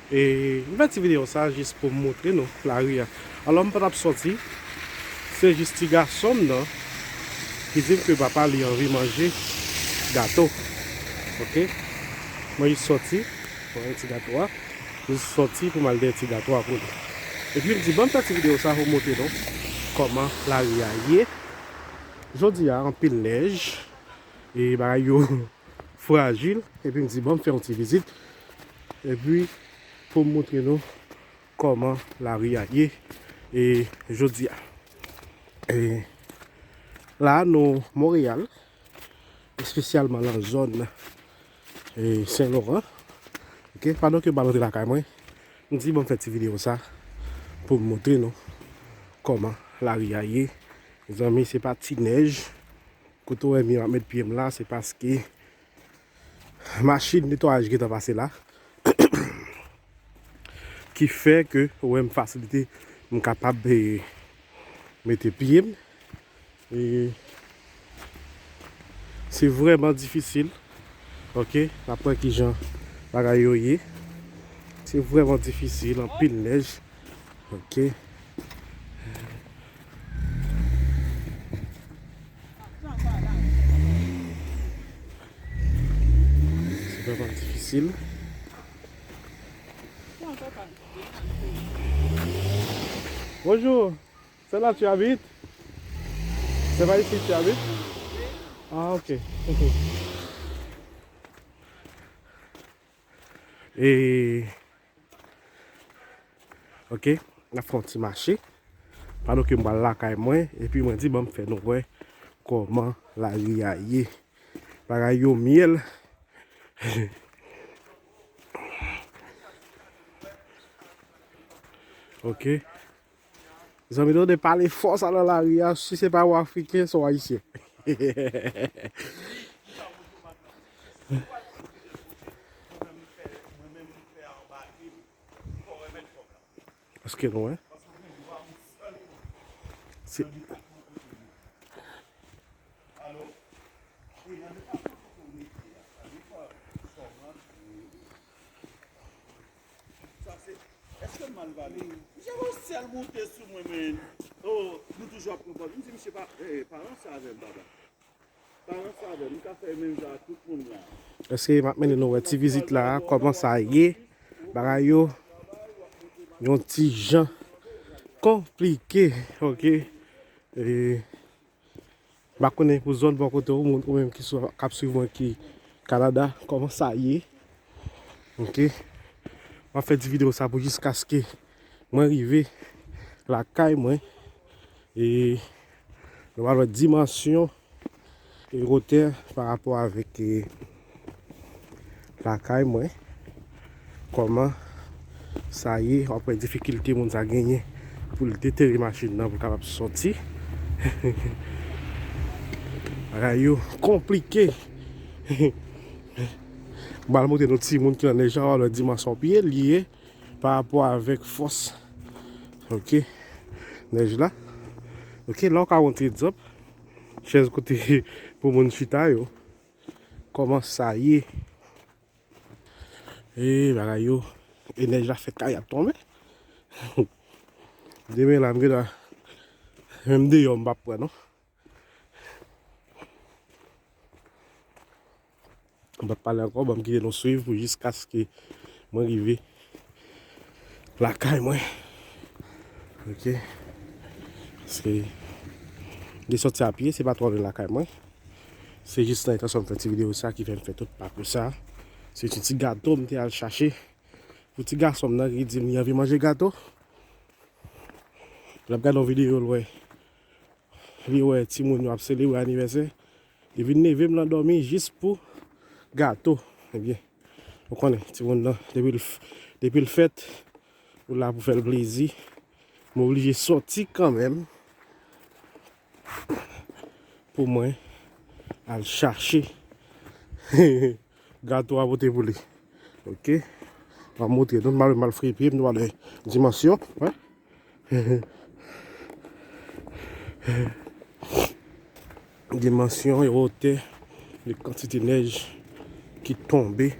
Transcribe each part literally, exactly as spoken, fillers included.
E m fè ti videyo sa jis pou m montre nou lari a. Alò, m pa t ap sòti. Se jis ti gason m nan ki di m ke papa li anvi manje gato. Oke? Mwen jis sòti, mwen ti gato a. M jis sòti pou m al dèyè ti gato a pou li. Epi m di, "Ban m fè ti videyo sa pou m montre nou kòman lari a ye." Jodi a, anpil nèj. E bagay yo frajil. Epi m di, "Ban m fè yon ti vizit." Epi, pou m montre nou kòman lari a ye, e, jodi a. E, la, nou Monreyal, espesyalman nan zòn, e, Sen Loran. Oke, pandan ke m pa rantre lakay mwen, m di, "Ban m fè ti videyo sa pou m montre nou kòman lari a ye." Mezanmi, se pa ti nèj. Kote w wè m ap met pye m la, se paske machin netwayaj gentan pase la. Ki fè ke ou wè m fasilite, m kapab, e, mete pye m. E se vrèman difisil. Oke, n ap wè kijan bagay yo ye. Se vrèman difisil, anpil nèj. Oke. Se vrèman difisil. Bonjour. C'est là tu habites? C'est pas ici que tu habites? Ah, ok. E, oke, n ap fè yon ti mache. Pandan ke m pral lakay mwen, epi mwen di, "Ban m fè nou wè kòman lari a ye." Bagay yo myèl. Oke. Zanmi, tande pale fò sa nan lari a, si se pa yon Afriken, se yon Ayisyen. Èske nou wè? Se Èske m mal pale? Misye gon syèl moute sou mwen, men. Oh, nou toujou ap pran pòz. M di misye pa, eh, pa ranse avè m, papa. Pa ranse avè m. M ka fè menm jan ak tout moun la. Èske m ap mennen nou wè ti vizit la, kòman sa ye? Bagay yo yon ti jan konplike, oke? E M pa konnen pou zòn bò kote ou, moun, ou menm ki sou, k ap swiv mwen ki Kanada, kòman sa ye. Oke. M ap fè ti videyo sa pou jiskaske mwen rive lakay mwen. E nou pral wè dimansyon e wotè pa rapò avèk, e, lakay mwen. Kòman sa ye, w ap wè difikilte moun sa genyen pou l detere machin nan pou l kapab sòti. Bagay yo konplike. M pral montre nou timoun ki nan nèj la, w ap wè dimansyon pye l ye pa rapò avèk fòs. Oke. Nèj la. Oke, la w ka wè yon ti egzanp. Chèz kote pou moun chita yo. Kòman sa ye? E bagay yo, e nèj la fèk kay ap tonbe. Demen la, m gen dwa, menm deyò, m p ap pran, non. M p ap pale ankò, ban m kite nou swiv pou jiskaske mwen rive lakay mwen. Oke. Paske m te sòti a pye, se pa twò lwen lakay mwen. Se jis nan entansyon m fè ti videyo sa ki fè m fè tout pakou sa. Se ti, ti gato m te al chache pou ti gason m nan ki di m li anvi manje gato. L ap gade yon videyo, l wè, li wè timoun yo ap selebre anivèsè. Li vin leve m nan dòmi jis pou gato. Ebyen, ou konnen, timoun nan, depi l f-, depi l fèt, ou la pou fè l plezi. M oblije sòti kanmenm pou mwen al chache gato a pote pou li. Oke. M ap montre nou, m al, m al fri pye m, nou pral wè dimansyon. Wè. Dimansyon e wotè de kantite nèj ki tonbe.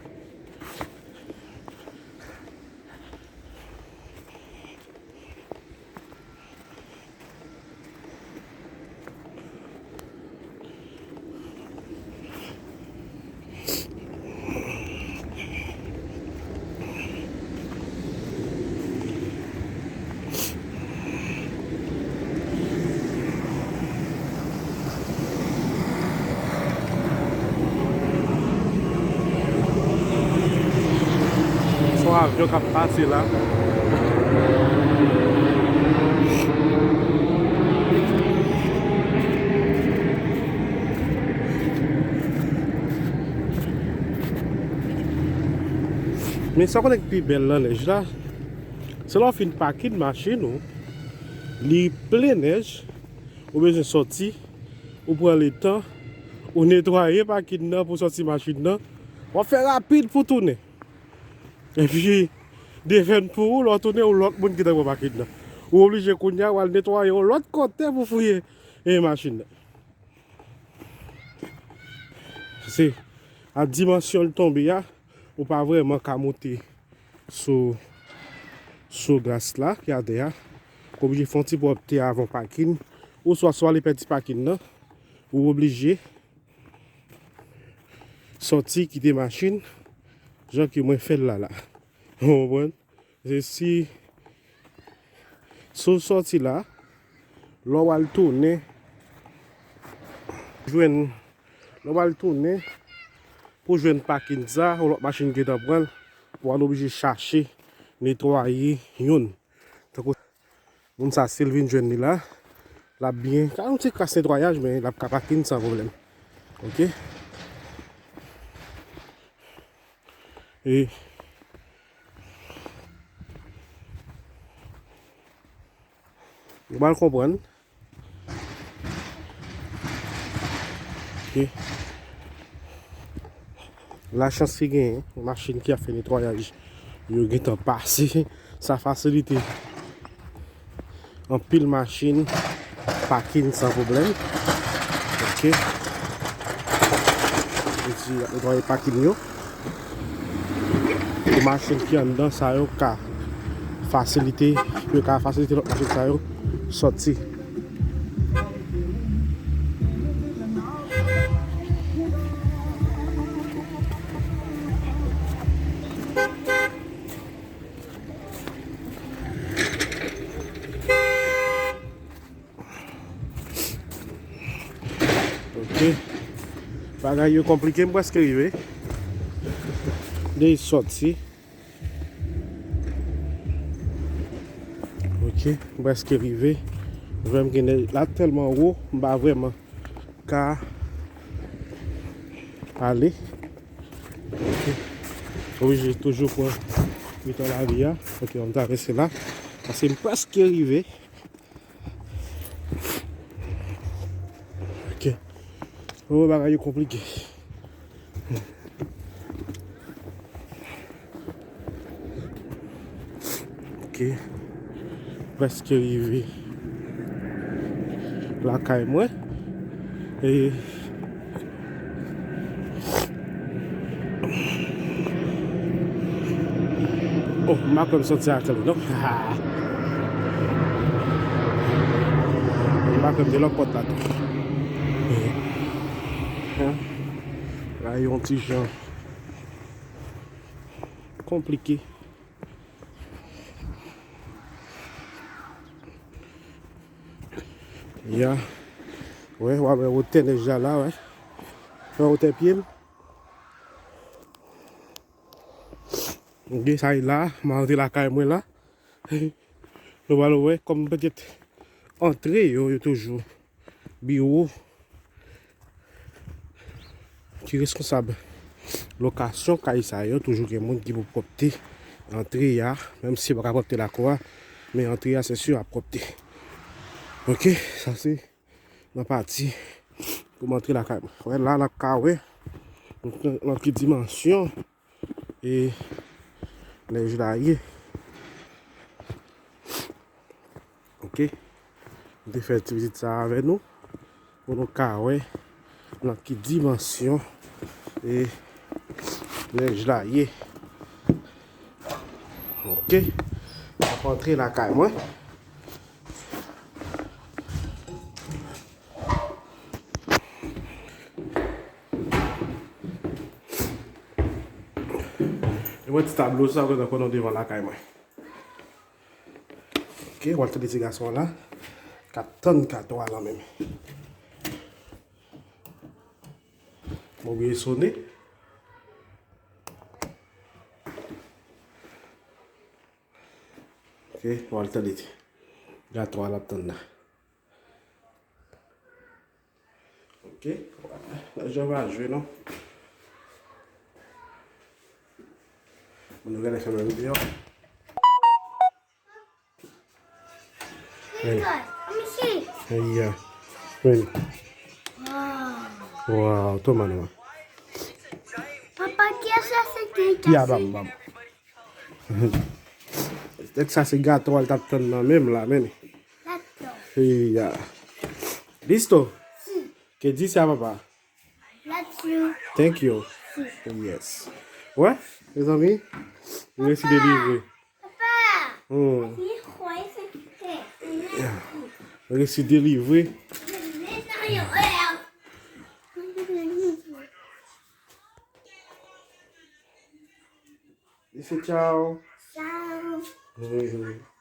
Avyon k ap pase la. Men sa w konnen k pi bèl nan nèj la, se lè w fin pakin machin ou, li plen nèj, ou bezwen sòti, ou pran letan, ou netwaye pakin nan pou sòti machin nan, w ap fè rapid pou tounen. Epi, defèn pou ou, lè w tounen, ou lòt moun ki te pran pakin nan. Ou oblije kounye a, w al netwaye yon lòt kote pou fouye e machin nan. Se a dimansyon l tonbe a, ou pa vrèman ka monte sou, sou glas la ki atè a. Ou oblije fè yon ti pwòpte avan pakin. Oswa, si w ale pèdi pakin nan, ou oblije sòti kite machin, jan ke mwen fè l la la. Ou konprann? Se si, si w sòti la, lè w al tounen, jwenn, lè w al tounen, pou jwenn pakin sa, yon lòt machin gentan pran l, pou w al oblije chache, netwaye youn. Tankou moun sa, si l vin jwenn li la, l ap byen, ka yon ti kras netwayaj, men l ap ka pakin san pwoblèm. Oke? E nou pral konprann. Oke. Lachans ki genyen, machin ki ap fè netwayaj yo gentan pase. Sa fasilite anpil machin pakin san pwoblèm. Oke. Yo di y ap netwaye pakin yo. Pou machin ki anndan sa yo ka fasilite, yo ka fasilite lòt machin sa yo sòti. Oke. Bagay yo konplike, m prèske rive. Dey sòti. Oke, m prèske rive. Vrèman gen nèj la tèlman wo, m pa vrèman ka ale. Oke. Oblije toujou pran mitan lari a. Oke, m travèse la. Paske m prèske rive. Oke. Oh, bagay yo konplike. Oke. Prèske rive lakay mwen. E Oh, m pa kwè m sòti a kle non. M pa kwè m te lòt pòt la tou. La yon ti jan konplike. Ya. Wè, w ap wè wotè nèj la la, wè. Wè wotè pye m. Oke, sa e la, m a rantre lakay mwen la. Nou pral wè kòm petèt antre yo, yo toujou biwo ki reskonsab lokasyon kay sa yo, toujou gen moun ki pou pwòpte antre a, menm si yo pa ka pwòpte lakou a, men antre a, se si ap pwòpte. Oke, sa se nan pati pou m antre lakay mwen. Wè, la, n ap ka wè nan ki dimansyon e nèj la ye. Oke. M te fè ti vizit sa avè nou pou nou ka wè nan ki dimansyon e nèj la ye. Oke. M ap antre lakay mwen. E mwen ti tablo sa, mwen konn nou devan lakay mwen. Oke, w ap tande ti gason an la. K ap tann kato a lan men m. Mwen bliye sone. Ok, w al tande gato a l ap tann la. Ok. Jan va jwe non. Moun yo gade fè menm deyò. Hey. Hey, yeah. Hey. Wow. Wow, toma nwa. Papa, ki sa se ki Yeah, bam, bam. Tèt sa se gato al t ap tann nan menm la, men. Gato. Hey, yeah. Listo. Si. Ke di sa, papa. Love you. Thank you. Si. Yes. Wè, mezanmi, nou resi delivre. Papa. Hmm. Li kwè se te. Yeah. Nou resi delivre. Li se tchao. Tchao. Mhm.